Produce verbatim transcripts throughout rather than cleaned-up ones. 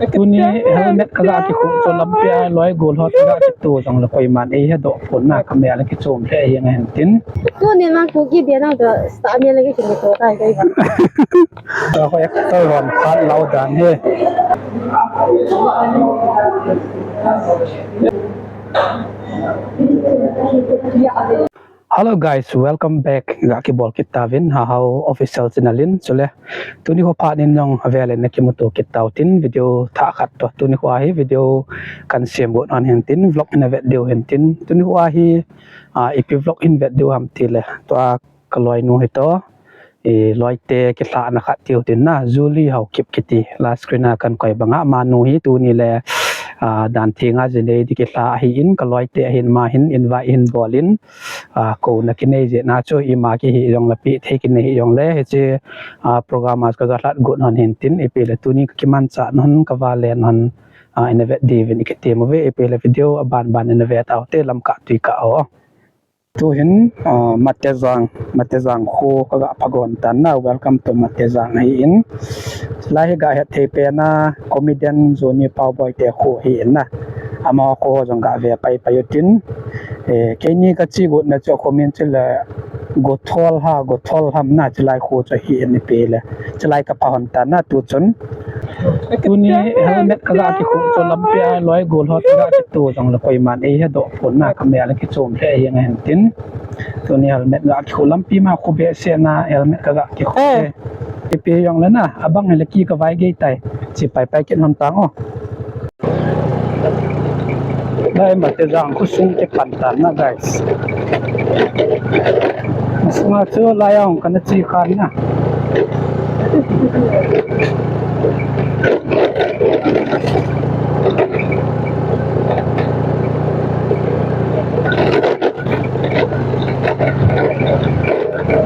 Tuni helmet kaga kikhuh chu lampi a loi gol ho kaga kitoh jongle koiman eihedoh pon na, kamel a kichom lheh jeng ahin tin. Tuni mang Kuki dia nang to sta mel a kikitoh tai kai. Ka ko actor hon phat lau dan hi. Hello guys, welcome back. Ga kibol kit tauvin Hahao Official Channel in. Chule tuni kho phat in jong avel in na kimuto kit tau tin, video thah khat toh. Tuni kho a hi video kan sem got hon hin tin, vlog in na vet diu hin tin. Tuni kho a hi, ah, ipi vlog in vet diu ham tile, tua ka loinu hi toh, i loite kilhahna khat tiu tin na, Julie Haokip kiti, la screen a kan koi banga, amanu hi tuni le, ah, dan thenga jinei di kilhah ahin, ka loite ahin, ama hin invite hin bol in, ah, kouna kinei jeh na chu ima kihi jongle, peh thei kinei hi jongle, hiche, ah, program a kaga lhat got hon hin tin, ipi le tuni ka kimanchah hon, ka valen hon, ah, ina vet diuvin i kitem uve, ipi le video aban ban ina vet taute, lamkah tuikah ho. Tuhin, ah, Matejang, Matejang kho kaga phagon tan na, welcome to Matejang ahin. Lai hi ga het thei pen a, comedian Johnny Paoboi te kho ahin na. Ama kho jong ga ve pai pai utin. Eh, keini ka chi got na chu comment chu le Gothol ha, Gothol ham na, chulai kho chu ahin ipi le. Chulai ka phahon tan na tu chun. Tuni helmet kaga kikhuh chu lampi a loi gol ho kaga kitoh jongle koiman eihedoh pon na, kamel a kichom lheh jeng ahin tin. Tuni helmet ga kikhuh lampi ma khu behseh na helmet kaga kikhuh. Eh. Ipi jongle na, abang hile ki kavai gei tai. Chi pai pai kit hon tang o. Lai Matejang khosung kipan tan na, guys. Sunga chu lai a hung kana che khan na.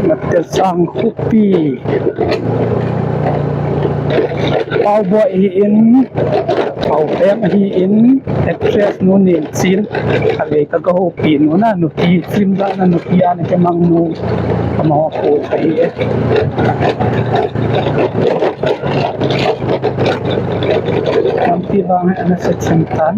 Matejang khopi. Paoboi ahin, Paopeng ahin, actress nu Nengchin, khatvei kaga houpi nu na, nupi, film jana nupi a ana kimang nu, amaho kho ahi e. Lampi vang hi ana se chim tan.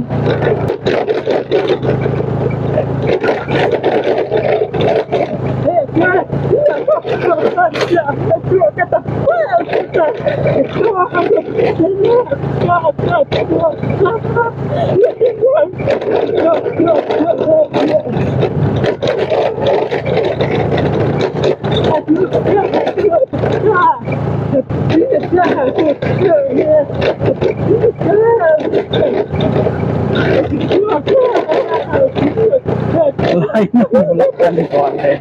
Lai nu bulak kan di kon de.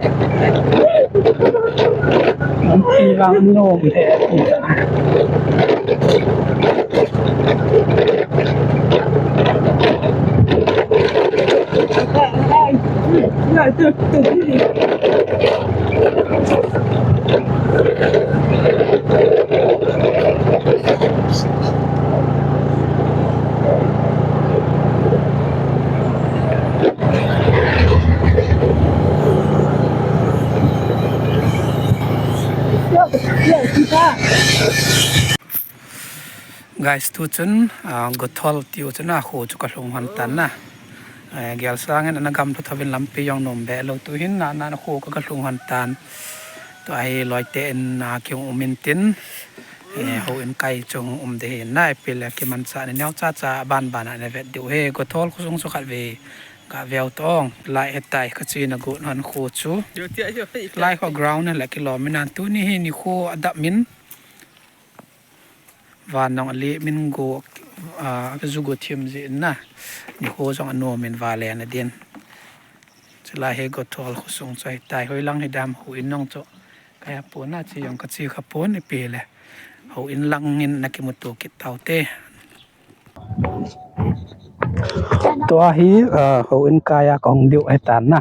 Ang tilang nom de. Guys, tu chun, ah, Gothol tiu chun a kho chu kalhung hon tan na. Eh, gel sangin ana gamlha tho vin lampi jong nom be lou, tuhin na, na, na kho ka, kalhung hon tan. Tua hi loite in, ah, kihung um in tin. Eh, houin kai chu hung um ding ahin na, ipi le kimanchah ni neo cha cha ban ban a na vet diu ahi. Gothol khosung chu khatvei ga veu tong. Lai hetai ka chena got hon kho chu. Lai kho ground a le kilom in an, tuni hi nikho adap min. Van jong alih min go, ah, ju go thim jin na. Nikho jong anom in valen adin. Chulai hi Gothol khosung chu ahitai, hoilang hi dam houin jong chu. Kaya pon a che jong ka che kha pon, ipi le. Houin lang in na kimuto kit taute. Tua hi, ah, houin kai a kahung diu ahitan na.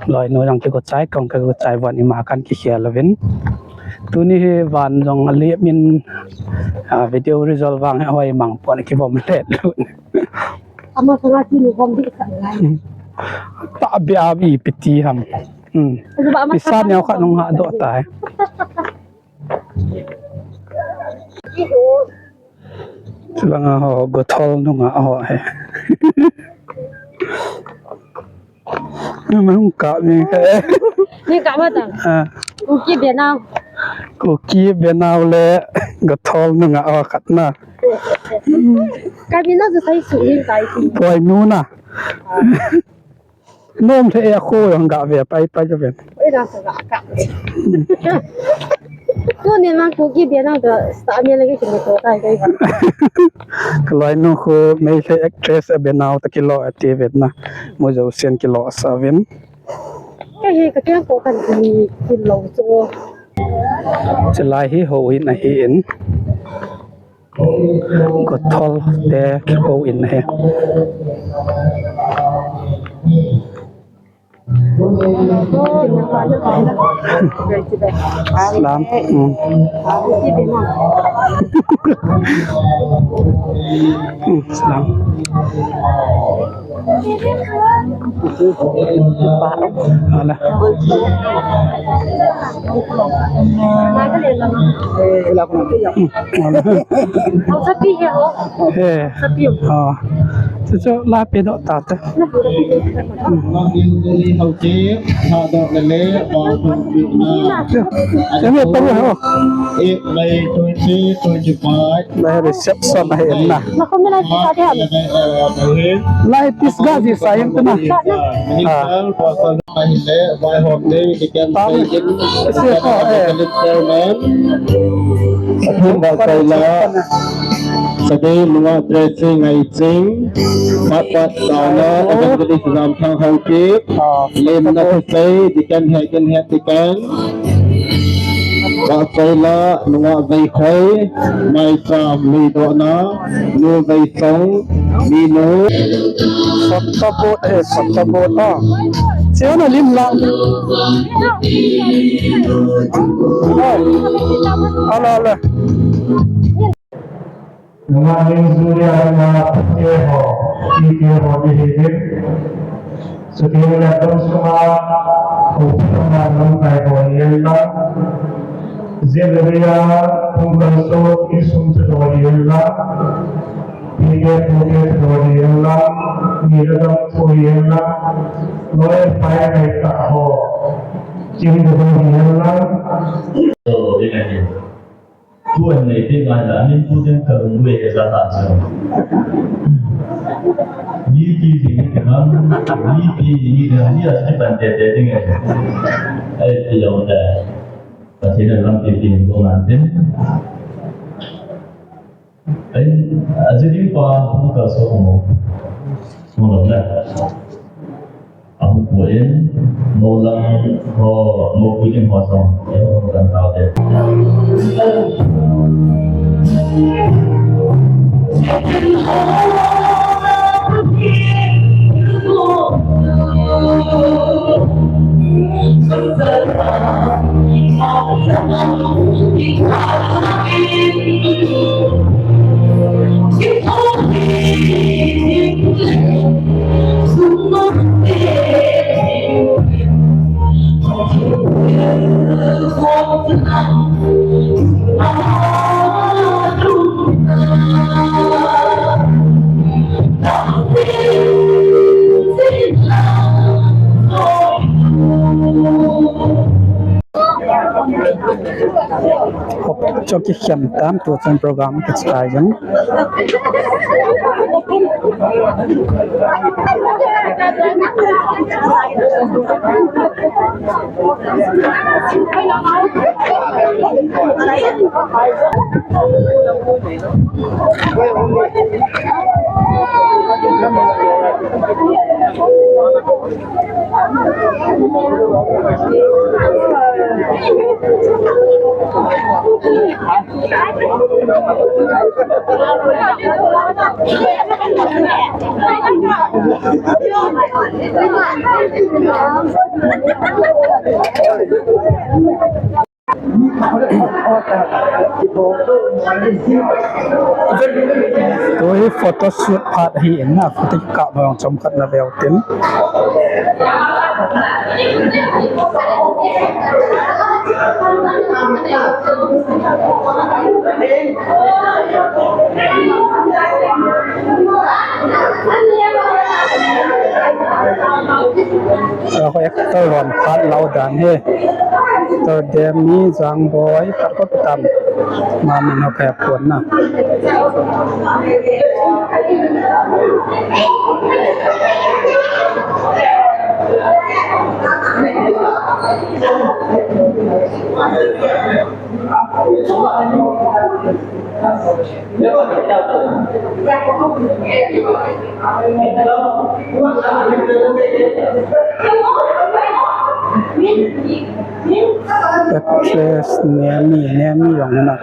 Loinu jong kigo chai, kahung kigo chai von ima kan kikhel uvin. Tuni hi van jong alih min, ah, video result vang hi hoi mang pon, kivom let lun. Ama sanga chinu vom di khat lai. Ta bia bi piti ham. Hmm. Pisa neo khat nung ha do tai. Chulanga ho, Gothol nunga ho he. Numa hung kap mi ka. Ni kap ma ta. Ah. Kuki Benau. Kuki Benau le Gothol nunga ho khat na. Ka bi na ju sai su hin tai ti. Poi nu na. Nom the a ko yang ga ve pai pai ka ve. Oi, da sa ga ka. Tu ni mang Kuki Benau da sa mi le ke ni ko kai kai. Ka loi nu khu Meitei actress a Benau ta kilo a ti ve na. Mo jo sian kilo sa vin. Ka hi ka keng ko kan ki kilo cho. Chulai hi ho in ahi in. Gothol te kihou in ahi. Salam. Hmm. Hmm, salam. Hala. Hmm, hala. He. Oh. Chu chu la pe doh ta te. Hmm. Chu, chu mi pa ho. Eight May twenty twenty-five. Lai reception ahi in na. Lai pis ga ji sa in tu na. Ah. Ahile, vaihom ding, tiken, chairman. Athum Vahchoila, Sade Nunga Tracy Ngaiching, Patpat Sana, Evangelist Zamthang Haokip, Lemna Thusei, tiken, head, tiken, head, tiken. Vahchoila, Nunga Veikhoi, Maicham, Leidohna, Nu Veisong, Minu. Photo booth, eh, photo booth, ah. Siya na lim lang. Oh. Ala, ala. Nunga ning julia na pate ho, pate ho ni hidin. Suting le dom sunga, ho pama nung kai ho ni la. Zia le ria, pung kan so, isum te ho ni la. Pige pung ke ho ni la. Ni le dom ho ni la. Loi pai kai ta ho. Jing de ho ni la. So, ina hi. Tu an nei te ngai la, min tu den ka lung lui he sa ta sa. Ni ti ti ni ti man, ni ti ni ti ni a ti pan te te ti ngai. Ai ti lo da. Pathen in lampi pi ko ngan tin. Ai, a ji ding pa hung kal so mo. Mo lo na. Ahung puin, mo lang ho, mo pui ding ho song, eh, ho kan tao te. Choki khem tam tu chun program kichai jeng. Tuhi photoshoot phat hi in na, photo kap bang chomkhat na veu tin. Ako actor hon phat lau dan hi. Actor Demi, Jangboi, khat khat tam. Mamin ho kaya pon na. Actress Nemi, Nemi Yong na.